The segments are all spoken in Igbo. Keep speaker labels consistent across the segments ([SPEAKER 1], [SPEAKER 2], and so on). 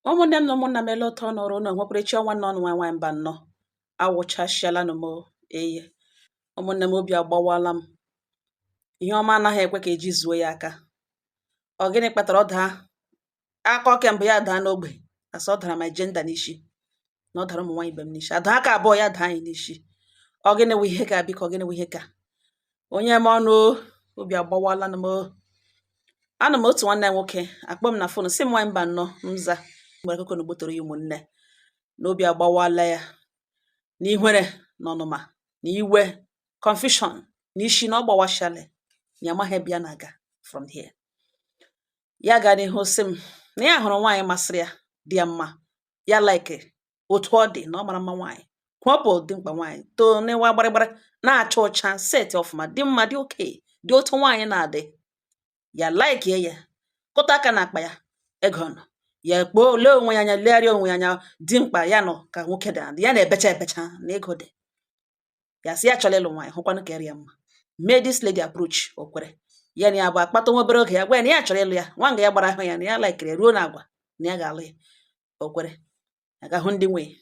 [SPEAKER 1] Ụmụnne m na ụmụnna m, ele ụtọ nọrọ ụnụ nwekwara ọnwa nọ nwa nwaanyị mba nnọọ awụchasịala m eye. Ụmụnne m, obi agbawala m. Ihe ọma anaghị ekwe ka eji zuo ya aka. Ọ gịnị kpatara ọ daa aka kemgbe ya daa n'ogbe asọ ọ dara my gender n'isi, na ọ dara ụmụ nwaanyị ibe m n'isi, ada aka abụọ ya daa anyị n'isi? Ọ gịnị wụ ihe ka, biko, ọ gịnị wụ ihe ka onye m ọnụ? Obi agbawala m. Ana m otu nwanne ya nwoke akpọ m na phone, sị m, "Nwaanyị mba nnọọ," nza mgbe akụkọ na gbotoro ya ụmụnne na obi agbawala ya na ihere na ọnụma na iwe, confusion na isi na ọ gbawashala ya, amaghị ebe ya na-aga from here. Ya gaa n'ihu sị m na ya hụrụ nwaanyị masịrị ya, dị ya mma, ya like otu ọ dị, na ọ mara mma, nwaanyị kwọpụ dị mkpa, nwaanyị too n'ịwa gbarịgbarị, na-acha ụcha, set ọfụma, dị mma, dị oke, dị otu nwaanyị na-adị. Ya like ya, kụta aka n'akpa ya, ego nọ ya, kpoo lee onwe ya anya, legharịa onwe ya anya, dị mkpa ya nọ ka nwoke dị adị, ya na-ebecha ebecha na ego dị. Ya sị ya chọrọ ịlụ nwaanyị, hụkwanụ ka ya mma. Mee this lady approach, o kwere. Ya na ya bụ akpata nwa obere oge, ya gwa ya na ya chọrọ ịlụ ya nwa nga ya gbara ahụ ya, na ya likere ruo na agwa, na ya ga-alụ ya. O kwere. Aga hụ ndị nwe,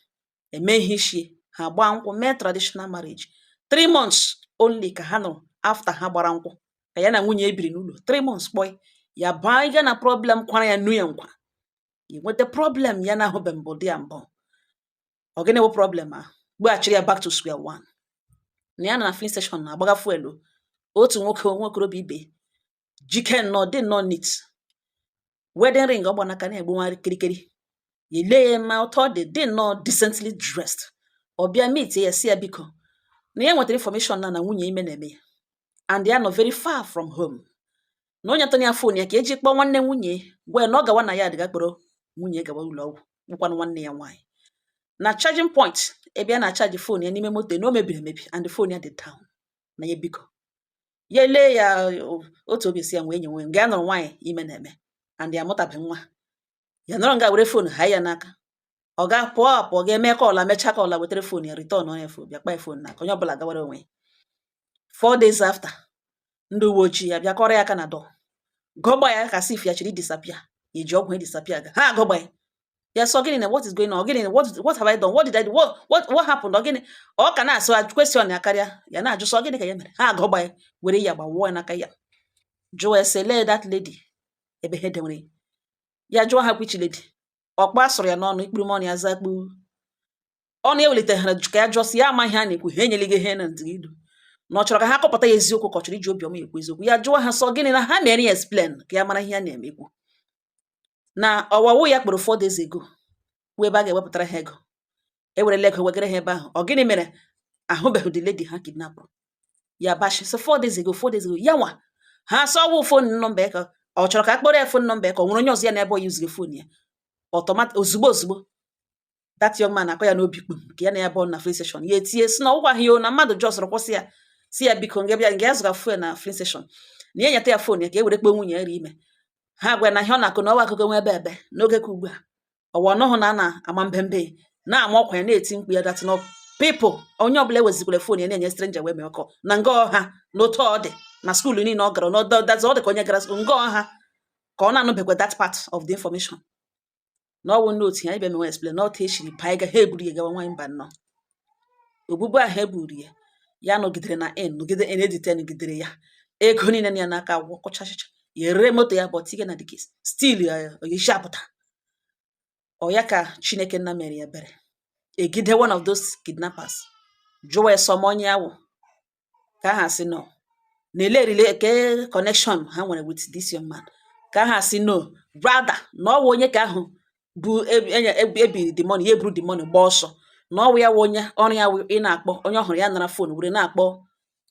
[SPEAKER 1] eme ihe ichie, ha gbaa nkwụ, mee traditional marriage. 3 months only ka ha nụrụ after ha gbara nkwụ, ka ya na nwunye ebiri n'ụlọ 3 months kpọị ya baa ịga na problem kwara ya nnu ya nkwa ya nweta problem ya na-ahụbe mbụ dị ya mbụ. Ọ gịnị bụ problem a gbaghachiri ya back to square one? Na ya nọ na filling station na-agbaga fuel, otu nwoke, nwa okorobịa ibe, jike nnọọ, dị nnọọ neat, wedding ring ọ gba n'aka na-egbunwarị kirikiri, ya lee ya ma ụtọ ọ dị, dị nnọọ decently dressed. Ọ bịa meet ya, si ya biko, na ya nwetara information na nwunye ime na-eme ya, and ya nọ very far from home, na onye tụrụ ya phone ya ka eji kpọọ nwanne nwunye, gwa ya na ọ gawa na ya dịga kpọrọ nwunye gawa ụlọ ọgwụ, bụkwanụ nwanne ya nwaanyị, na charging point ebe a na-acharge phone ya n'ime moto na o mebiri emebi and the phone ya dị down, na ya biko ya lee ya. Otu obi si ya nwee enyi nwe nga ya nụrụ nwaanyị ime na-eme and ya amụtabeghị nwa, ya nọrọ nga were phone ha ya n'aka, ọ ga pụọ apụọ ga-eme call, mecha call, wetara phone ya, return ya phone, bịa kpa ya phone n'aka, onye ọbụla gawara onwe ya. 4 days after, ndị uwe ojii ya bịa kọrọ ya aka na door, gọgba ya ka sif ya chịrị disappear, ya eji ọgwụ disappear ga ha agọgba ya. Ya sọ, "Gịnị na what is going on? Gịnị? What have I done? What did I do? What happened? Ọ gịnị?" Ọ ka na-asụ question ya karịa ya na-ajụ sọ gịnị ka ya mere. Ha agọgba ya, were ya gbawụọ ya n'aka, ya jụọ ese, lee that lady ebe ha dewere ya. Jụọ ha which lady. Ọkpa sụrụ ya n'ọnụ, ikpuru ọnụ ya zakpu ọnụ ya welitere ka ya jụọ sị ya amaghị ha na-ekwu, ha enyelighị ihe na ndịilu, na ọ chọrọ ka ha kọpụta ya eziokwu, ka ọ chọrọ iji obiọma ekwu eziokwu. Ya jụọ ha sọ gịnị na ha mere ya explain ka ya mara ihe ya na-emekwu, na ọwawu ya kpọrọ 4 days ago kwuo ebe a ga-ewepụtara ha ego, ewerela ego wegara ha ebe ahụ. Ọ gịnị mere ahụbeghị the lady ha kidnapụrụ? Ya bashi so 4 days ago, 4 days ago, ya nwa ha sọwụ phone number ya, ka ọ chọrọ ka a kpọrọ ya phone number ya, ka ọ nwere onye ọzọ ya na ebe ọ yuziri phone ya. Automatic, ozugbo ozugbo, that young man akọ ya n'obi kpum ka ya na ya bụ na filling station. Ya etinye si na ọgwụgwa ahụ ya na mmadụ jọsọrọ kwụsị ya, si ya biko, nga bịa nga ya zụra fuel na filling station, na ya nyeta ya phone ya ka e were kpọọ nwunye ya ri ime. Ha gwa na ihe ọ na-akụ na ọwa akụkọ nwa ebe ebe n'oge ka ugbu a ọwa ọnụhụ na a na-ama mbembe na-ama ọkwa ya na-eti mkpu ya that no people, onye ọbụla ewezikwara phone ya na-enye stranger wee mee ọkọ na nga ọha na otu ọ dị na school niile ọ gara n'ọdọ ọ dị ka onye gara school nga ọha ka ọ na-anụbekwa that part of the information, na ọwụ n'otu ya ibe mewe explain na otu eshiri baa ga ha eburu ya gawa. Nwaanyị mba nnọọ, ogbugbu ahụ eburu ya, ya nọgidere na n nọgide n edite nọgidere ya, ego niile na ya n'aka agwụ kụchachicha, ya ere moto ya bụ tinye na the case still ya isi apụta. Ọ ya ka Chineke nna mere ya ebere, egide one of those kidnappers, jụwa ya sọm onye awụ, ka ha sị no, na elerile ke connection ha nwere with this young man, ka ha sị no, rather na ọ wụ onye ka ahụ bụ ebiri the money, ya eburu the money gbaa ọsọ, na ọ wụ ya wụ onye ọrụ ya wụ ị na-akpọ onye ọ hụrụ ya nara phone were na-akpọ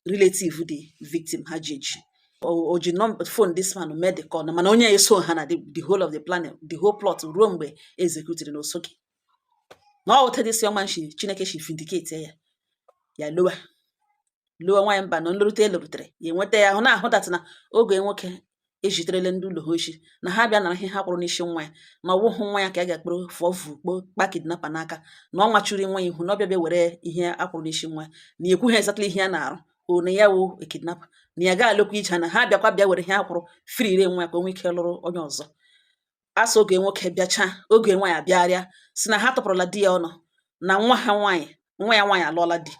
[SPEAKER 1] relative the victim ha ji eji. O ji number phone this man mee the call, mana onye eso ha na the whole of the planning, the whole plot, ruo mgbe executed na osoghị na ọ wụta this young man shi Chineke shi vindicate ya. Ya lowa lowa, nwaanyị mba nọ nlorute elorutere ya enweta ya ahụ na-ahụ that na oge nwoke ejiterele ndị ụlọ ha oshi na ha bịa nara ihe ha kwụrụ n'isi nwa ya, na ọwụhụ nwa ya ka a ga-akpọrọ fụọ vu kpo kpa kidnapper n'aka, na ọ nwachuru nwa ya ihu na ọ bịa bịa were ihe akwụrụ n'isi nwa ya, na ekwu ha exactly ihe a na-arụ o, na ya wụ a kidnapper, na ya ga alụkwa ije na ha bịakwa bịa were ihe akwụrụ free nwa ya ka o nwee ike lụrụ onye ọzọ. Asị oge nwoke bịacha, oge nwaanyị abịarịa, si na ha tụpụrụla di ya ọnụ, na nwa ha nwaanyị, nwa ya nwaanyị alụọla di,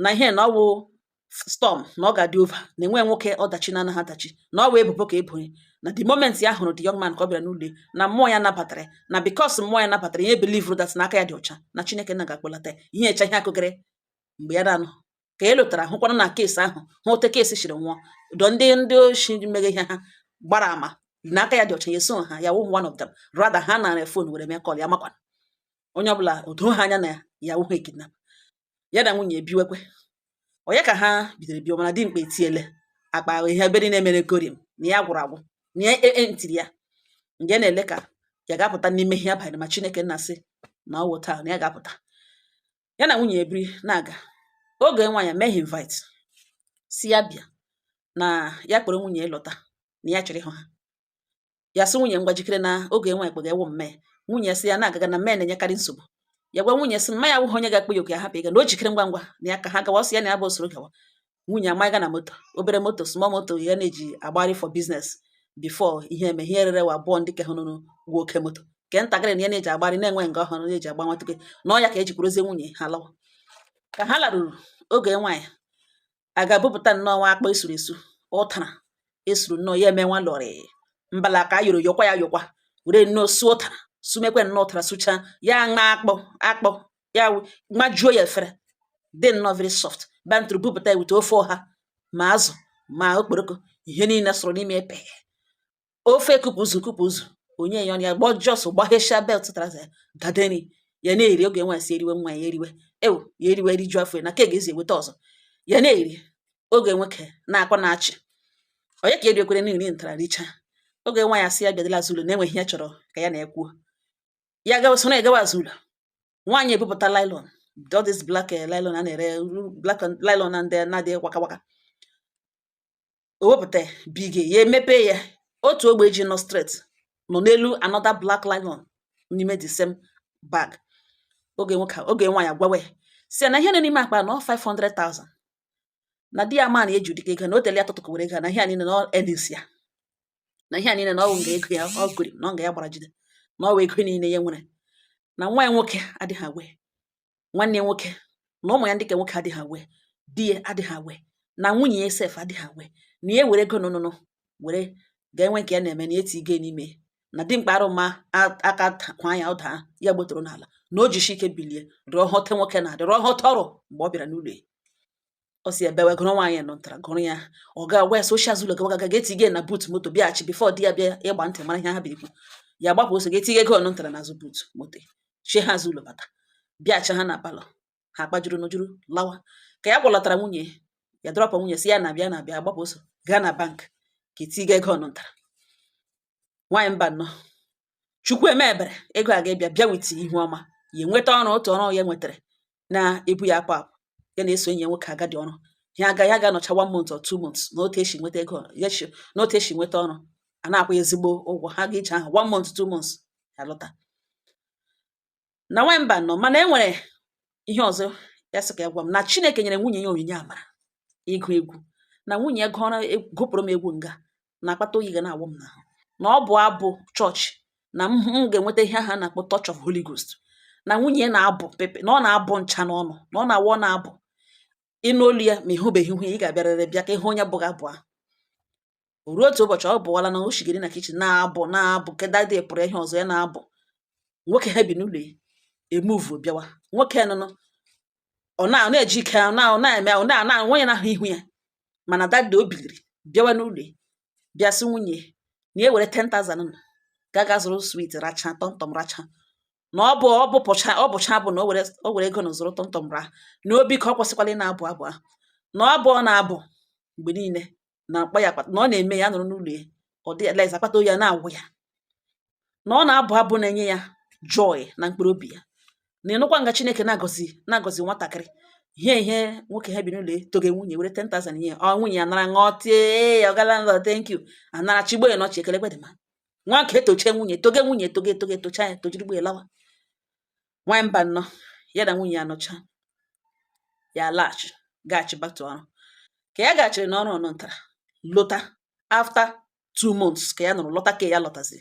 [SPEAKER 1] na ihe na ọ wụ storm, na ọ ga-adị over, na enwe nwoke ọdachi na anaghị adachi, na ọ wụ ebubo ka ebore, na the moment ya hụrụ the young man ka ọ bịara n'ụlọ, na mmụọ ya nabatara, na because mmụọ ya nabatara ihe, believe that na aka ya dị ọcha, na Chineke na ga-akpọlata ya. Ihe echa ihe akụgịrị mgbe ya na-anọ ka e lụtara hụkwanụ na case ahụ, hụ ote case shiri nwụọ dọ, ndị oshi meghe ihe ha gbara ama na aka ya dị ọcha, ya eso ha, ya wụ one of them. Rather ha nara phone were mee call ya, makwa onye ọbụla o doo ha anya na ya wụ ha kidnap ya. Na nwunye ebiwekwe onye ka ha bidoro biwa, mana dimkpa etiele akpa ihe ebe niile mere gorim na ya gwụrụ agwụ na ya ntiri ya nke na-ele ka ya ga-apụta n'ime ihe abalị. Ma Chineke nna sị na ọ wụ taa na ya ga-apụta. Ya na nwunye ebiri na-aga. Oge nwaanyị mee invite, si ya bịa, na ya kpọrọ nwunye lọta, na ya chọrọ ịhụ ha. Ya sị nwunye, ngwa, jikere, na oge nwaanyị kpọga ewu mme. Nwunye sị ya na-agaga na mme na-enyekarị nsogbu. Ya gwa nwunye sị mma ya awụghị onye ga-akpọ ya oku ya hapụ ịga, na o jikere ngwa ngwa na ya ka ha gawa. Ọsọ ya na ya bụ osoro gawa. Nwunye amaghị na moto, obere moto, small moto ya na-eji agbari for business before ihe eme ihe rere wa abụọ, ndị ke hụrụ gwa oke moto nke ntakịrị na ya na-eji agbari na-enwe nga ọhụrụ na-eji agba nwatụke na ọ ya ka ejikwurozie nwunye ha lawa. Ka ha laruru, oge nwaanyị a ga-abụpụta nnọọ nwa akpọ esuru esu, ụtara esuru nnọọ, ya eme nwa lọrị mbala ka a yoro yọkwa ya yọkwa, were nnọọ suo ụtara, sumekwe nnọọ ụtara, sucha ya, ṅma akpọ akpọ ya, majuo ya efere dị nnọọ very soft, bantụrụ bupụta ya wute ofe ọha, ma azụ ma okporoko, ihe niile sụrụ n'ime epe ofe, kupu ụzụ kupu ụzụ, onye ya ọnụ ya gbọ jos gbaghesịa belt trouser ya gadeni ya na-eri. Oge nwa si eriwe, nwa ya eriwe, ewu ya eriwe, riju afọ ya, na ka ga-ezi eweta ọzọ ya na-eri. Oge nwoke na-akọ na-achị onye ka eriekwere nri ntara richa. Oge nwa ya sị ya bịadela azụ ụlọ, na-enweghị ihe chọrọ ka ya na-ekwuo. Ya gawa, soro ya gawa azụ ụlọ. Nwaanyị ebupụta nylon, all this black nylon a na-ere, black nylon na ndị na-adịghị waka waka. O wepụta bige ya, emepe ya, otu ogbe ji nọ straight nọ n'elu another black nylon n'ime the same bag. Oge nwoke, oge nwaanyị agwawa ya si ya na ihe nọ n'ime akpa na ọ 500,000, na di ya ma na eji ụdịka ego na o tele ya tụtụkọ ego na ihe a niile na ọ earnings ya, na ihe a niile na ọ nga ego ya ọ gori na ọ nga ya gbara jide, na ọ wụ ego niile ya nwere, na nwa ya nwoke adịghị agwa, nwanne ya nwoke na ụmụ ya ndị ka nwoke adịghị agwa, di ya adịghị agwa, na nwunye ya sef adịghị agwa, na ya were ego nụnụnụ were ga-enwe nke ya na-eme na eti ige n'ime, na dimkpa arụ ma aka kwa ya ụda ya gbotoro n'ala, na o jishi ike bilie rụọ họte nwoke na-adị rụọ họte ọrụ. Mgbe ọ bịara n'ụlọ ya, ọ si ebewe gụrụ nwaanyị nọ ntara gụrụ ya, ọ ga gwa ya social ụlọ gawa gaga ga-eti na boot moto bịaghachi before di ya bịa ịgba ntị mara ihe ha bịa ikwu. Ya gbapụ oso ga-etinye ego ọnụ ntara n'azụ boot moto, chie ha azụ ụlọ, bata bịaghachi ha na parlour, ha kpajuru n'ojuru lawa. Ka ya gwọlatara nwunye ya, drop nwunye, si ya na-abịa na-abịa, agbapụ oso gaa na bank ka etiga ego ọnụ ntara. Nwaanyị mba nnọọ, Chukwu eme ebere, ego a ga-ebịa bịa with ihu ọma. Ya enweta ọrụ, otu ọrụ ya nwetara na-ebu ya apụ apụ, ya na-eso enyi ya nwoke agadi ọrụ ya aga, ya ga-anọcha one month or 2 months na otu esi nweta ego ya shi, na otu esi nweta ọrụ a na-akwụ ya ezigbo ụgwọ. Ha ga-eji ahụ one month, 2 months, ya lọta. Na nwaanyị mba nọ, mana e nwere ihe ọzọ ya sị ka ya gwa m, na Chineke nyere nwunye ya onyinye amara ịgụ egwu, na nwunye ya gụọrọ gụpụrụ m egwu nga na akpata oyi ga na-awụ m n'ahụ, na ọ bụ abụ chọọchị, na m ga-enweta ihe ahụ a na-akpọ touch of Holy Ghost, na nwunye ya na-abụ pepe, na ọ na-abụ ncha n'ọnụ, na ọ na-awụ ọ na-abụ ịnụ olu ya, ma ịhụbeghị ihu ya, ị ga-abịarịrị bịa ka ịhụ onye bụghị abụ ahụ. O ruo otu ụbọchị, ọ bụwala na o shigiri na kitchen na-abụ na-abụ ke daddy pụrụ ihe ọzọ ya na-abụ. Nwoke ha bi n'ụlọ ya emuvu bịawa, nwoke nụnụ ọ na ọ na-eji ike ọ na ọ na-eme ọ na na nwunye na-ahụ ihu ya, mana daddy o biliri bịawa n'ụlọ ya, bịa sị nwunye na ya were 10,000 nọ ga ga zụrụ sweet racha tọmtọm racha, na ọ bụ ọ bụpụcha ọ bụcha bụ na o were ego na zụrụ tọmtọm ra, na obi ka ọ kwụsịkwala ị na-abụ abụ ahụ, na ọ bụ ọ na-abụ mgbe niile na akpa ya akpata, na ọ na-eme ya nọrọ n'ụlọ ya, ọ dị like akpata oyi ya na-agwụ ya, na ọ na-abụ abụ na-enye ya joy na mkpụrụ obi ya, na ịnụkwa nga Chineke na-agọzi na-agọzi nwatakịrị ihe ihe nwoke ha bi n'ụlọ ya toge nwunye were 10,000 nye ọ nwunye ya nara ṅụọ tie ya ọgala nlọ thank you anara chigbo ya n'ọchị ekele dị ma nwa nke etoche nwunye toge nwunye toge toge tocha ya tojiri gbo ya lawa. Nwaanyị mba nnọọ, ya na nwunye ya nọcha, ya laghachi gaghachi back to ọrụ. Ka ya gaghachiri n'ọrụ ọnụ ntara lọta after 2 months, ka ya nọrọ lọta, ka ya lọtazi.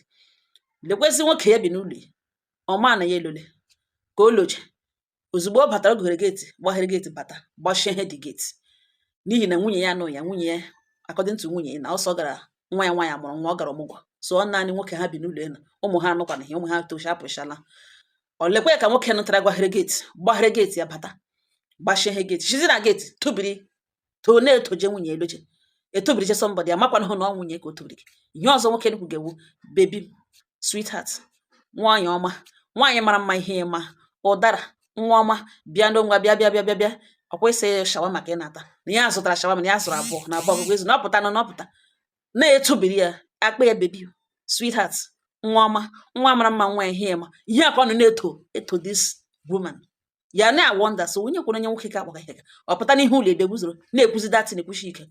[SPEAKER 1] Lekwezi nwoke ya bi n'ụlọ ya, ọ maa na ya elole ka o loje. Ozugbo ọ batara, o goghere gate, gbaghere gate, bata, gbachie ihe dị gate, n'ihi na nwunye ya nọ ya. Nwunye ya, according to nwunye ya, na ọsọ gara nwa ya nwaanyị mụrụ nwa, ọ gara ọmụgwọ, so ọ naanị nwoke ha bi n'ụlọ ya nọ. Ụmụ ha anụkwana ihe, ụmụ ha tocha apụchala. Ọ lekwa ya ka nwoke nụtara, gwaghere gate, gbaghere gate ya, bata, gbachie ihe gate, shizi na gate tụbiri to na-etoje nwunye eloje, etobirije somebody amakwana hụ na ọ nwunye ka o tobiri. Ihe ọzọ nwoke nukwu ga-ewu: "Baby, sweetheart, nwaanyị ọma, nwaanyị mara mma, ihe ịma ụdara, nwa ọma, bịa n'onwe, bịa, bịa, bịa, bịa, bịa." Ọ kwesịghị shawarma ka ị na-ata, na ya zụtara shawarma, na ya zụrụ abụọ na abụọ ọgụgụ ezu na ọpụta na ọpụta na-etobiri ya akpa ya: "Baby, sweetheart, nwa ọma, nwa mara mma, nwa ihe ịma." Ihe a ka ọ nọ na-eto eto this woman. Ya na wonder, so onye kwere onye nwoke ka akpọga ihe ọ pụta n'ihu ụlọ ebe guzoro na-ekwuzi datin, ekwuchi ike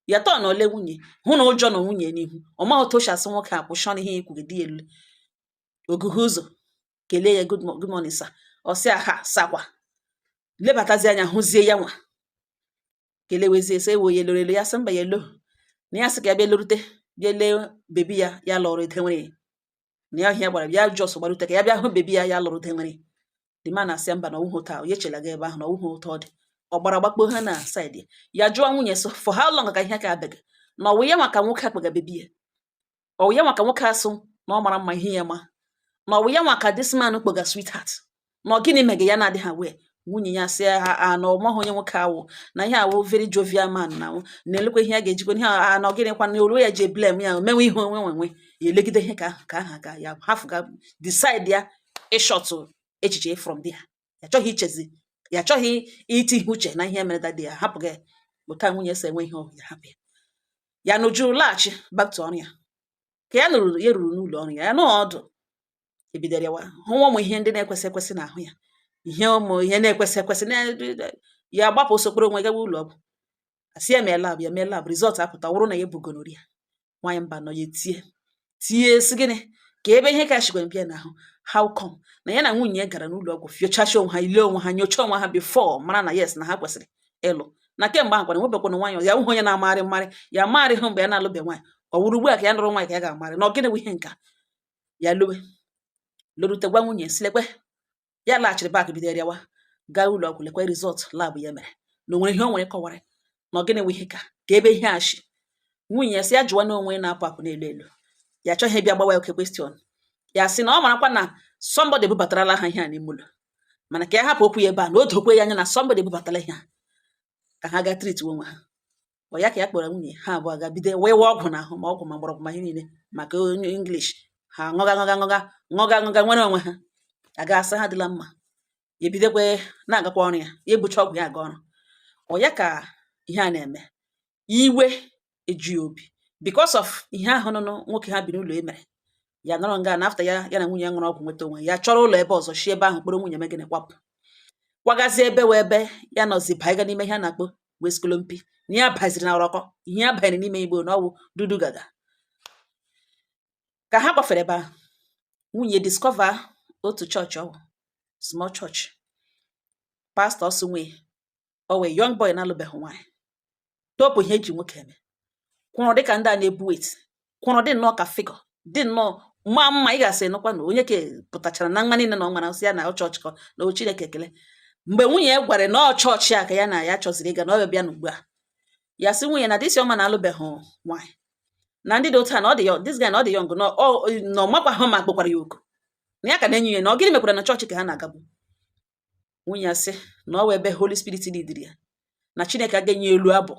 [SPEAKER 1] ya tọọ na ole nwunye hụ na ụjọ na nwunye n'ihu. Ọ maghị otu o si asị nwoke a kwụsị ọnụ ihe ya ekwughị. Di ya elu ogugo ụzọ kelee ya: Good morning, sir." Ọ sị ha sakwa lebatazi anya, hụzie ya nwa, kelewezie, sị ewo ya eloro elo. Ya sị mba, ya elo, na ya sị ka ya bịa lorute, bịa lee baby ya, ya lọrọ edenwere na ya ọhịa gbara ya, just gbarute ka ya bịa hụ baby ya, ya lụrụ denwere. The man asị mba, na ọwụghị ụtọ ya echela ga ebe ahụ, na ọwụghị ụtọ ọ dị. Ọ gbara gbakpo ha na side ya. Jụọ nwunye so for how long ka ihe ka abịaghị, na ọwụ ya maka nwoke akpaga baby ya, ọwụ ya maka nwoke asụ na ọ mara mma ihe ya ma, na ọwụ ya maka this man kpoga sweetheart, na ọ gịnị mege ya na-adịghị aware. Nwunye ya sị ha a na ọmaghị onye nwoke awụ, na ihe awụ very jovial man, na na-elekwa ihe a ga-ejikwa ihe a na ọ gịnịkwa na olu ya ji blame ya mewe ihe onwe nwenwe ya elegide ihe ka ahụ ka ahụ aga ya hafụ ga decide ya ịshọtụ echiche from there. Ya chọghị ichezi, ya chọghị iti ihe uche na ihe mere daddy ya hapụ gị ụta. Nwunye si enwe ihe ọ ya hapụ ya, ya nụjụ, laghachi back to ọrụ ya. Ka ya nụrụ ya ruru n'ụlọ ọrụ ya, ya nụ ọdụ ebidoro yawa hụwa ụmụ ihe ndị na-ekwesị ekwesị n'ahụ ya, ihe ụmụ ihe na-ekwesị ekwesị na ya gbapụ sokporo onwe gawa ụlọ ọgwụ. Asị ya mee lab, ya mee lab, result apụta, wụrụ na ya bụ gonorrhea. Nwaanyị mba nọ ya etie tie, sị gịnị ka ebe ihe ka shikwara bịa n'ahụ? How come na ya na nwunye ya gara n'ụlọ ọgwụ fiochacha onwe ha, ile onwe ha, nyocha onwe ha before mara na yes, na ha kwesịrị ịlụ, na kemgbe ahụ kwana nwebekwana nwaanyị ya nwụghị onye na-amagharị mmarị ya amagharị hụ mgbe ya na-alụbe nwaanyị. Ọ wụrụ ugbu a ka ya nụrụ nwaanyị ka ya ga-amarị na ọ gịnị bụ ihe nka ya lowe lorute gwa nwunye si lekwe ya laghachiri back, bido rịawa gaa ụlọ ọgwụ, lekwe result lab ya mere, na o nwere ihe o nwere kọwara na ọ gịnị bụ ihe ka ebe ihe a shi. Nwunye ya sị ya jụọ na onwe na-apụ apụ n'elu elu, ya achọghị ịbịa gbawa ya oke question. Ya sị na ọ marakwa na somebody bubatarala ha ihe a n'ime ụlọ, mana ka ya hapụ okwu ya ebe a, na o dokwe ya anya na somebody bubatala ihe a, ka ha gaa treat onwe ha. Ọ ya ka ya kpọrọ nwunye ha abụọ ga bido wewe ọgwụ n'ahụ, ma ọgwụ ma mgbọrọgwụ ma ihe niile maka onye English ha ṅụga ṅụga ṅụga ṅụga ṅụga nwere onwe ha, aga asị ha dịla mma. Ya ebidokwe na-agakwa ọrụ ya, ya ebucha ọgwụ ya aga ọrụ. Ọ ya ka ihe a na-eme iwe eju ya obi because of ihe ahụ nụnụ nwoke ha bi n'ụlọ e mere ya nọrọ nga na after ya ya na nwunye ya ṅụrụ ọgwụ nweta onwe ya, chọrọ ụlọ ebe ọzọ, shi ebe ahụ kpọrọ nwunye me gịnị, kwapụ, kwagazie ebe wee ebe ya nọzi baiga n'ime ihe a na-akpọ weskolompi, na ya baziri na ọrọkọ ihe ya banyere n'ime igbo na ọwụ dudu gaga. Ka ha gbafere ebe ahụ, nwunye discover otu chọọchị, ọwụ small church, pastor sị nwe o wee young boy na-alụbeghị nwaanyị, topụ ihe eji nwoke eme, kwụrụ dịka ndị a na-ebu weight, kwụrụ dị nnọọ ka figure dị nnọọ mma mma. Ị ga-asị nụkwa na onye ke pụtachara na nwa niile na ọ nwara nsị ya na ọ chọọchị ka na o Chineke ekele. Mgbe nwunye ya gwara na ọ chọọchị a ka ya na ya chọziri ịga, na ọ bịa n'ugbu a, ya sị nwunye na this young man alụbeghị nwaanyị, na ndị dị otu a na ọ dị this guy na ọ dị young, na ọ na ọ makwa hụ ma kpọkwara ya oku, na ya ka na-enyo ya na ọ gịnị mekwara na chọọchị ka ha na-agagbu. Nwunye ya sị na ọ wụ ebe Holy Spirit leadiri ya, na Chineke aga-enye elu abụ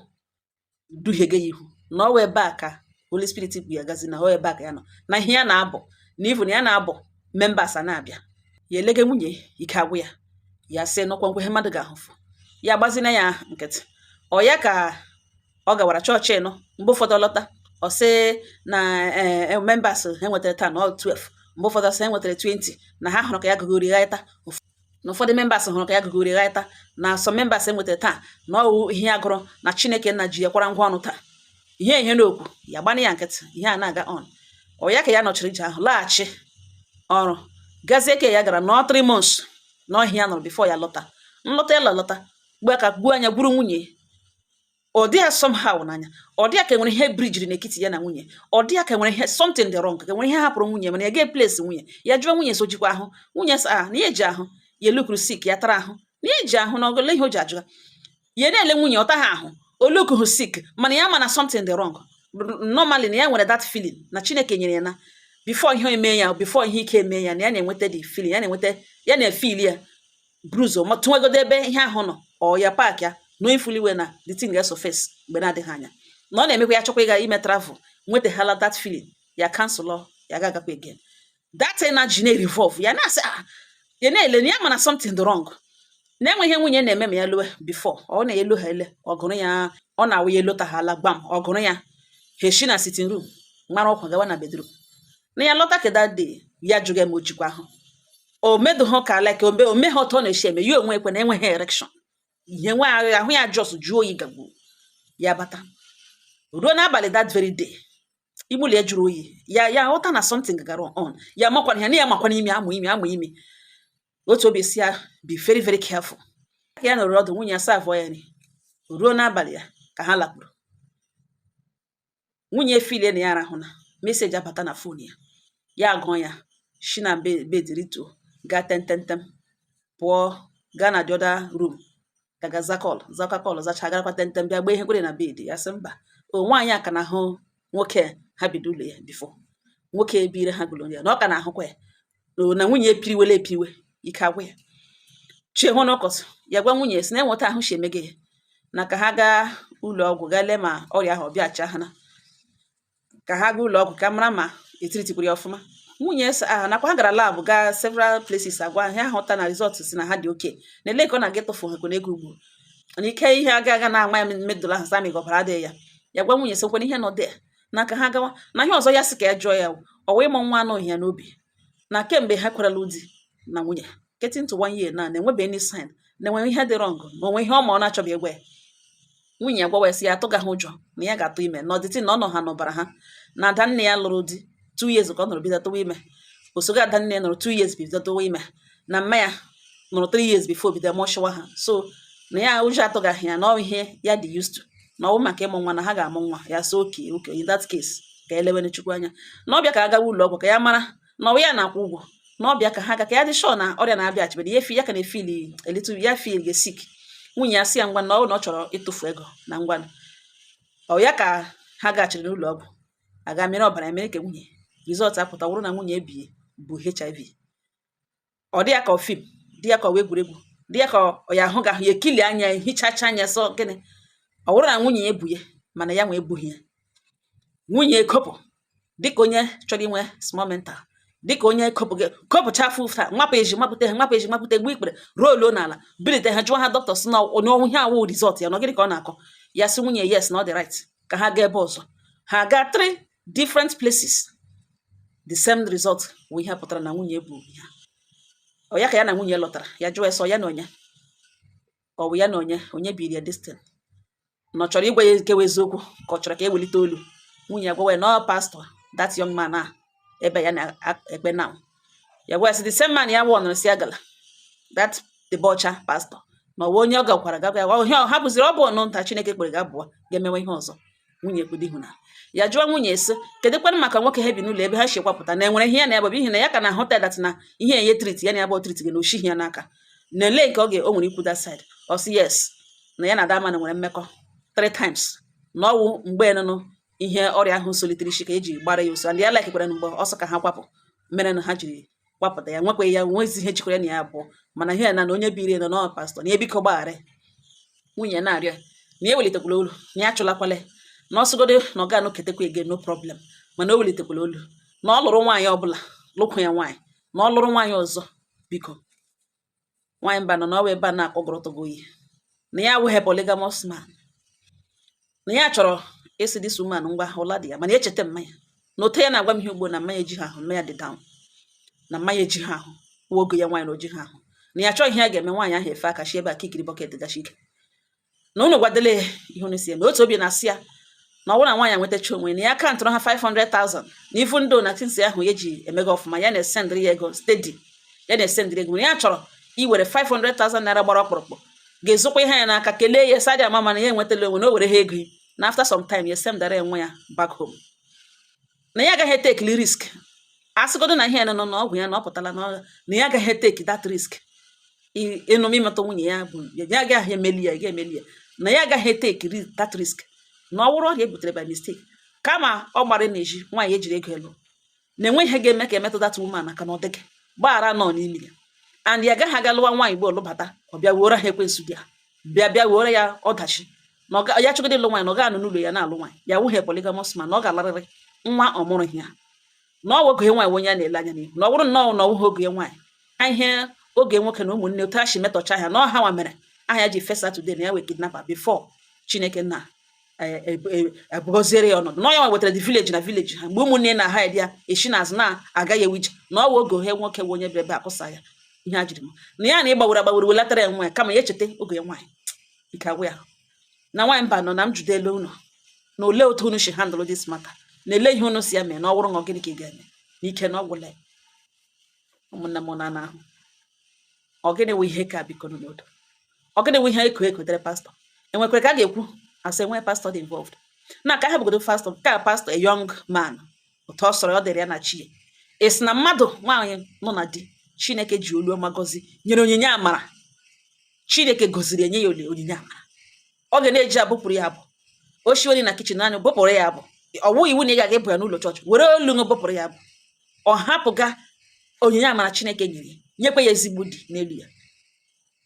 [SPEAKER 1] duhiege ya ihu, na ọ wụ ebe a ka Holy Spirit bu ya gazi, na ọ ebe a ka ya nọ na ihe ya na-abụ, na even ya na-abụ members a na-abịa ya elege nwunye ike agwụ ya. Ya sị nụkwa nkwe ihe mmadụ ga-ahụfụ ya gbazina ya nkịtị. Ọ ya ka ọ gawara chọọchị nọ. Mgbe ụfọdụ lọta, ọ sị na ee, members ha nwetara taa na ọ 12, mgbe ụfọdụ sị ha nwetara 20, na ha hụrụ ka ya gụgori ghaịta, na ụfọdụ members hụrụ ka ya gụgori ghaịta, na some members enwetara taa na ọwụ ihe ya gụrụ na Chineke nna ji ya kwara ngwa ọnụ taa ihe ihe n'okwu ya gbana ya nkịtị. Ihe a na-aga on. Ọ ya ka ya nọchiri ije ahụ, laghachi ọrụ, gazie ka ya gara nọọ 3 months n'ọhịa ya nọrọ before ya lọta. Nlọta ya lọta gbuo ka gbuo anya gwuru nwunye. Ọ dị ya somehow n'anya, ọ dị ya ka enwere ihe bridgiri n'etiti ya na nwunye, ọ dị ya ka enwere ihe, something dị wrong, ka enwere ihe hapụrụ nwunye, mana ya ga place nwunye ya jụọ nwunye so jikwa ahụ. Nwunye sị a na ya eji ahụ ya elukuru sick, ya tara ahụ na ya eji ahụ na ọgụle ihe o ji ajụga ya na-ele nwunye ọ taghị ahụ olukuhu sick, mana ya ma na something dị wrong. Normally na ya nwere that feeling na Chineke nyere ya na before ihe eme ya, before ihe ike eme ya, na ya na-enweta the feeling, ya na-enweta, ya na-efeel ya bruise ma tụnwegodo ebe ihe ahụ nọ ọ ya park ya, knowing fully well na the thing ga-surface mgbe na-adịghị anya, na ọ na-emekwa ya chọkwa ịga ime travel, nwetaghala that feeling, ya cancel, ya ga-agakwa again. That energy na-revolve, ya na-asị ah, ya na-ele na ya ma na something dị wrong, na-enwe ihe nwunye na-eme ma ya lue before ọ na-elu ha ele ọgụrụ ya, ọ na-awụ ya elotaghala gbam ọgụrụ ya, ha eshi na sitting room mara ọkwa gawa na bedroom na ya lọta. Ka that day ya jụga ma o jikwa ahụ o medụghị ka like ome omeghe otu ọ na-esi eme ya onwe ekwe na enweghị erection, ihe nwe ahụ ya just jụọ oyi gagbu ya bata ruo n'abalị. That very day ime ụlọ ya jụrụ oyi, ya ghọta na something gara on. Ya makwana ya na ya makwana imi amụ imi amụ imi otu obi si ya be very very careful. Ka ya nọrọ ọdụ, nwunye ya serve ya nri ruo n'abalị ya ka ha lakpuru. Nwunye filie na ya arahụna, message abata na phone ya. Ya agụọ ya, shi na bed rituo, gaa tentem pụọ, gaa na the other room ka ga za call, zakwa call, zacha, garakwa tentem bịa gbaa ihe kwere na bed. Ya sị mba o, nwaanyị a ka na-ahụ nwoke ha bido ụlọ ya before nwoke ebire ha gụrụ ya, na ọ ka na-ahụkwa ya na nwunye epiriwela epiriwe ike agwụ ya. Chi hụ n'ụkọtụ, ya gwa nwunye si na enweta ahụ si emege ya, na ka ha gaa ụlọ ọgwụ gaa lee ma ọrịa ahụ ọ bịacha ha, na ka ha gaa ụlọ ọgwụ ka mara ma etiritikwara ya ọfụma. Nwunye sị ah, nakwa ha gara lab, gaa several places, agwa ha ahụta na result si na ha dị oke na ele ka ọ na-aga ịtụfu ha ego ugbu na ike ihe aga aga na-ama ya medụl ahụ sami ọbara adịghị ya. Ya gwa nwunye sị kwena ihe nọ dị na ka ha gawa na ihe ọzọ. Ya sị ka ya jụọ ya ọwa ịmụ nwa anọghị ya n'obi, na kemgbe ha kwerela di na nwunye, getting to one year na na-enwebe any sign na enwere ihe dị wrong, na onwe ihe ọ ma ọ na-achọghị ịgwa ya. Nwunye ya gwawa ya sị ya atụgaghị ụjọ na ya ga-atụ ime, na ọdịtị na ọ nọ ha n'ọbara ha, na ada nne ya lụrụ di 2 years ka ọ nọrọ bido tụwa ime, osogo ada nne ya nọrọ 2 years bido tụwa ime, na mma ya nọrọ 3 years before bido mụọchịwa ha. So na ya ụjọ atụgaghị ya, na ọ ihe ya dị used to, na ọwụ maka ịmụ nwa, na ha ga-amụ nwa. Ya so okay, in that case ka elewere Chukwu anya, na ọbịa ka a gawa ụlọ ọgwụ ka ya mara na ọwụ ya na-akwụ ụgwọ, na ọbịa ka ha ga ka ya dị sure na ọrịa na-abịa ya efi ya ka na-efeel a little, ya feel ga sick. Nwunye ya sị ya ngwa, na ọ na ọ chọrọ ịtụfu ego na ngwa ọ ya ka ha gaghachiri n'ụlọ ọgwụ aga mere ọbara mere ka nwunye result apụta, wụrụ na nwunye ebi bụ HIV. Ọ dị ya ka ọ film, dị ya ka ọ wụ egwuregwu, dị ya ka ọ ya ahụ ga ahụ ya ekili anya hichacha anya sọ gịnị. Ọ wụrụ na nwunye ya ebu ya, mana ya nwa ebughị ya. Nwunye ekopụ dịka onye chọrọ inwe small mental, dịka onye kopụ gị kopụcha afọ taa, nwapụ ezi mapụte ha, nwapụ ezi mapụte, gbuo ikpere roluo n'ala, bilite ha, jụọ ha dọkịta sị na ọnwụ ihe awụ result ya na gịnị ka ọ na-akọ. Ya sị nwunye yes, na ọ dị right, ka ha gaa ebe ọzọ. Ha gaa three different places, the same result wụ ihe pụtara na nwunye bụ ya. Ọ ya ka ya na nwunye lọtara, ya jụọ ya sọ ya na onye ọ bụ ya na onye onye biri ya destin, na ọ chọrọ ịgwa ya nke wụ eziokwu, ka ọ chọrọ ka ewelite olu. Nwunye ya gwawa ya na ọ pastor, that young man a ebe ya na-ekpe now. Ya gwa ya sị the same man ya wụ ọnụrụ si agala that debaucher pastor, na ọwa onye ọ gakwara gagwa ya ihe ọ hapụziri ọ bụ ọnụ nta Chineke kpere ga abụọ ga-emewe ihe ọzọ. Nwunye ekpedo ihu na ya jụọ nwunye sị kedụkwanụ maka nwoke ha bi n'ụlọ ebe ha si kwapụta, na enwere ihe ya na ya bụ ihi na ya ka na-ahụta that na ihe enye treat ya na ya bụ treat gị na oshighi ya n'aka na ele nke ọ ga o nwere ikwu that side. Ọ sị yes, na ya na that man nwere mmekọ three times, na ọwụ mgbe nụnụ ihe ọrịa ahụ solitere isi ka eji gbara ya oso, and ya like kwere mgbe ọsọ ka ha kwapụ mere na ha jiri kwapụta ya nwekwa ya nwezi ihe jikwara ya na ya abụọ, mana ihe na na onye biri nọ nọ pastor na ebiko gbaghara. Nwunye na-arịọ ya na ya welitekwala olu, na ya achụlakwala ya, na ọsọgodo na ọ ga-anụ ketekwa again, no problem, mana o welitekwala olu, na ọ lụrụ nwaanyị ọbụla lụkwa ya nwaanyị, na ọ lụrụ nwaanyị ọzọ biko. Nwaanyị mba nọ na ọwa ebe a na-akpọgọrọtọgo oyi, na ya awụghị polygamous man, na ya chọrọ ịsị this woman ngwa ụla dị ya, mana echeta mmanya na otu ya na-agwa m ihe ugbo na mmanya eji ha ahụ, mmanya dị down, na mmanya eji ha ahụ nwa ogo ya nwaanyị na oji ha ahụ, na ya achọghị ihe ya ga-eme nwaanyị ahụ efe aka shi ebe a kikiri bucket gachi ike, na unu gwadele ya ihe unu si eme. Otu obi na-asị ya na ọ bụrụ na nwaanyị nwetacha onwe na ya countụrụ ha 500,000 na ifu ndo na tinsi ahụ ya eji emega ọfụma, ya na-esendịrị ya ego steady, ya na-esendịrị ego, ya chọrọ iwere 500,000 naira gbara ọkpụrụkpụ. Ga-ezokwa ihe ya n'aka, kelee ya, sadi ama, mana ya enwetala onwe na o were ha ego na after some time ya sendara enwe ya back home, na ya agaghị etekili risk. Asịgodo na ihe ya nọ n'ọgwụ ya na ọ pụtala na ya agaghị eteki that risk. Ịnụ imetụ nwunye ya bụ ya agaghị emeli ya, ga-emeli ya, na ya agaghị eteki that risk, na ọ wụrụ ọrịa e butere by mistake, kama ọ gbara na-eji nwaanyị ejiri ego elu na enwe ihe ga-eme ka emetụ that woman aka na ọ dịghị gbaghara nọ n'ime ya, and ya agaghị aga lụwa nwaanyị gbe olụbata, ọ bịa wuoro ha ekwensu, bịa bịa bịa wuoro ya ọdachi, na ya chọgide ịlụ nwaanyị, na ọ ga-anọ n'ụlọ ya na-alụ nwaanyị ya wụghị polygamous man, na ọ ga-alarịrị nwa ọ mụrụghị ya, na ọ oge nwaanyị onye a na-ele anya n'ihu, na ọ bụrụ nnọọ na ọ wụghị oge nwaanyị ihe oge nwoke na ụmụnne otu ha si metọcha ha, na ọ ha nwa mere aha ya ji fesa today na ya wee kidnapper before Chineke na ebugọziere ya ọnọdụ, na ọ ya nwa wetara the village na village ha mgbe ụmụnne na ha ya esi n'azụ na-agaghị ewu ije, na ọ wụ oge ohe nwoke bụ onye bịara ebe akụsa ya ihe a jiri m na ya na ịgbawere agbawere welatara ya nwa ya, kama ya echeta oge ya nwaanyị ike agwụ ya. Na nwaanyị mba nọ na m judelu unu na olee otu unu si handle this matter, na ele ihe unu si ya mee, na ọ bụrụ na ọ gịnị ka ị ga-eme n'ike na ọ gwụla ya. Ụmụnne m na ahụ, ọ gịnị wụ ihe ka biko nụ n'odo? Ọ gịnị wụ ihe eko ekotere pastọ enwekwara ka a ga-ekwu asị enwe pastọ dị involved na ka ha bụgodo pastọ ka pastọ, a young man, otu ọ sọrọ ọ dịrị ya na chi ya esi na mmadụ nwaanyị nọ na di Chineke ji olu ọma gọzi, nyere onyinye amara, Chineke gọziri enye ya onyinye amara, ọ ga na-eji abụpụrụ ya abụ o shiwere na kitchen naanị bụpụrụ ya abụ. Ọ wụghị iwu na ị ga-aga ịbụ ya n'ụlọ chọọchị, were olu ṅụ bụpụrụ ya abụ. Ọ hapụga onyinye amara Chineke nyere ya, nyekwa ya ezigbo di n'elu ya,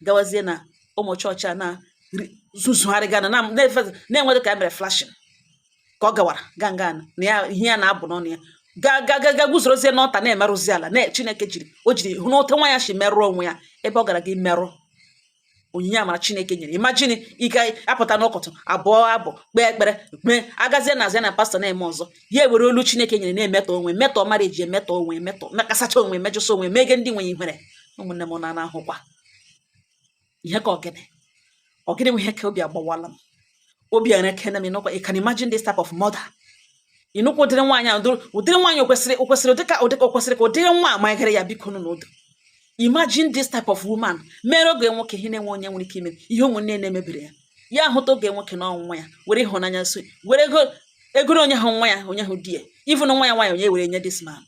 [SPEAKER 1] gawazie na ụmụ chọọchị a na zuzugharịga na na-enweghị ka e mere flashing ka ọ gawara ga nga na ya ihe ya na-abụ n'ọnụ ya ga ga ga ga guzorozie n'ọta na-emerụzi ala na Chineke jiri o jiri hụ n'ote nwa ya si merụọ onwe ya ebe ọ gara gị merụ onyinye amara Chineke nyere. Imagine ike apụta n'ụkọtụ abụọ abụ kpee ekpere mee agazie na azụ na pastọ na-eme ọzọ, ya ewere olu Chineke nyere na-emetọ onwe, metọ mara eji emetọ onwe, metọ mekasacha onwe, mejụsa onwe, mege ndị nwe ihere. Ụmụnne m na ahụkwa ihe ka ọgịnị ọgịnị bụ ihe ka obi agbawala m, obi erekene m. Ịnụkwa, you can imagine this type of mother, ịnụkwa ụdịrị nwaanyị a, ụdịrị nwaanyị o kwesịrị, o kwesịrị ụdịka ụdịka o kwesịrị ka ụdịrị nwa amagharị ya. Biko nụ n'udo, imagine this type of woman mere oge nwoke ihe na-enwe onye nwere ike ime ihe ụmụnne na-emebiri ya, ya ahụta oge nwoke na ọnwụnwa ya, were ịhụnanya so were ego egoro onye hụ nwa ya, onye hụ di ya, even nwa ya nwaanyị onye were nye this man,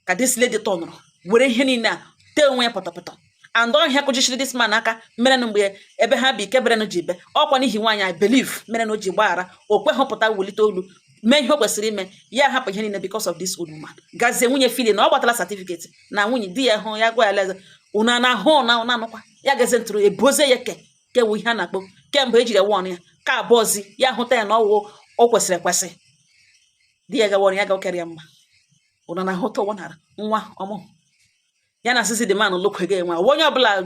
[SPEAKER 1] ka this lady tọnụrụ were ihe niile a tee onwe ya pọtọpọtọ and ọhịa kụjichiri this man aka mere na mgbe ebe ha bi keberenụ ji be ọkwa n'ihi nwaanyị, I believe, mere na o ji gbaghara o kweghị pụta wulite olu mee ihe o kwesịrị ime, ya hapụ ihe niile because of this old woman. Gazie nwunye fili na ọ gbatala certificate na nwunye di ya hụ ya gwa ya leze unu na ahụ na unu anụkwa ya gazie ntụrụ ebozie ya ke kewu ihe a na-akpọ kemgbe ejiri ewe ọnụ ya ka abụọzi ya hụta ya na ọwụ o kwesịrị ekwesị di ya gawa ọrụ ya ga ya mma. Unu na-ahụta ụwa nara nwa ọmụ ya na asịsị the man lụkwego enwe onye ọbụla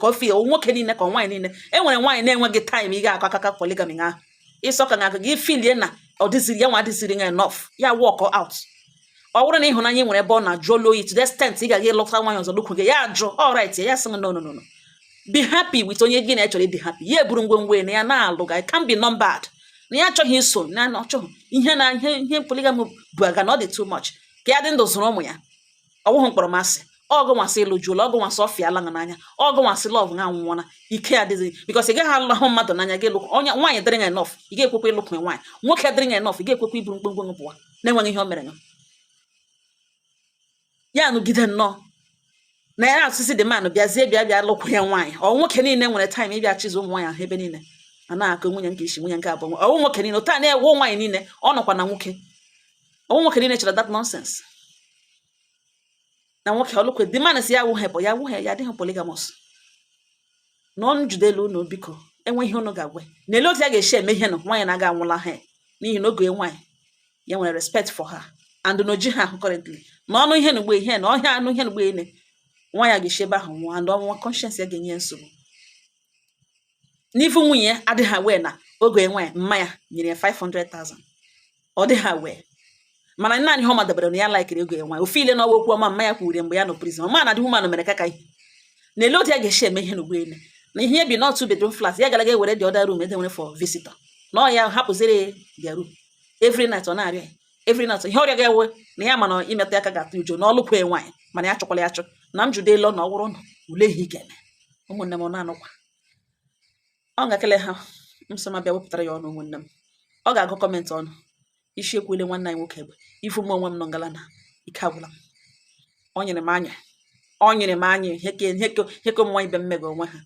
[SPEAKER 1] ka o fi nwoke niile ka nwaanyị niile e nwere nwaanyị na-enweghị time ị ga-akọ akaka polygamy ahụ ịsọ ka na gị filie na ọ dịziri ya nwa adịziri ya enough, ya walk out. Ọ bụrụ na ịhụnanya ị nwere ebe ọ na-ajụ olu oyi to the extent ị ga-aga ịlụta nwaanyị ọzọ lụkwu gị, ya ajụ, all right, ya sị no, no, no, no, be happy with onye gị na ya chọrọ ịdị happy. Ya eburu ngwongwo ya na ya na-alụ ga can be numbered na ya achọghị iso na ọ chọghị ihe na ihe ihe polygamy bụ aga na ọ dị too much ka ya dị ndụ zụrụ ụmụ ya. Ọ wụghị mkpọrọmasị ọgụ nwasị ịlụ juola, ọgụ nwasị ọfịala ṅa n'anya, ọgụ nwasị love ṅa anwụọna ike adịghị, because ị gaghị alụ mmadụ n'anya gị lụkwu onye nwaanyị dịrị enough, ị ga-ekwekwa ịlụkwu nwaanyị nwoke dịrị enough, ị ga-ekwekwa iburu mkpụmkpụ pụwa na-enweghị ihe o mere ya nụgide nnọọ na ya asụsị the man bịazie bịa bịa lụkwu ya nwaanyị. Ọ nwoke niile nwere time ịbịa chịzụ ụmụ nwaanyị ahụ ebe niile a na-akụ nwunye nke isi, nwunye nke abụọ. Ọwụ nwoke niile taa na-ewu nwaanyị niile ọ nọkwa na nwoke, ọwụ nwoke niile chere that nonsense na nwoke ọlụkwe the man si ya wụghị ya wụghị ya adịghị polygamous na ọ njidelu unu. Biko, enwe ihe unu ga-agwa na ele otu ya ga-esi eme ihe nọ nwaanyị na-aga anwụla ha, n'ihi na oge nwaanyị ya nwere respect for her and na oji ha ahụ currently na ọnụ ihe na ugbo ihe na ọhịa anụ ihe na ugbo ene nwa ya ga-esi ebe ahụ nwụọ and ọnwụnwa conscience ya ga-enye ya nsogbu n'ifu nwunye ya adịghị aware na oge nwaanyị mma ya nyere ya 500,000. Ọ dịghị aware, mana naanị ihe ọ madebere na ya laikiri oge nwaanyị ofe ile na ọwa okwu ọma mma ya kwuru mgbe ya nọ prison. Ọma na dị woman mere kaka ihe na ele otu ya ga-esi eme ihe n'ugbo ene na ihe bi not two bedroom flat ya gara ga ewere the other room edewere for visitor na ọ ya hapụziri their room every night ọ na-arịa ya every night ihe ọrịa ga-ewe na ya mana imetụ aka ga-atụ ụjọ na ọlụkwe nwaanyị, mana ya chọkwala ya achọ na m jude elu na ọ bụrụ na ule ihe ị ga-eme. Ụmụnne m na-anụkwa. Ọ ga-ekele ha m sọ ma bịa wepụtara ya ọnụ. Ụmụnne m, ọ ga-agụ comment ọnụ isi ekwule nwanne anyị nwoke egbe ifu m onwe m nọ ngalana. Ike agwụla m. Ọ nyere m anya, ọ nyere m anya ihe ka ihe ka ihe ka ụmụ nwaanyị ibe m mega onwe ha.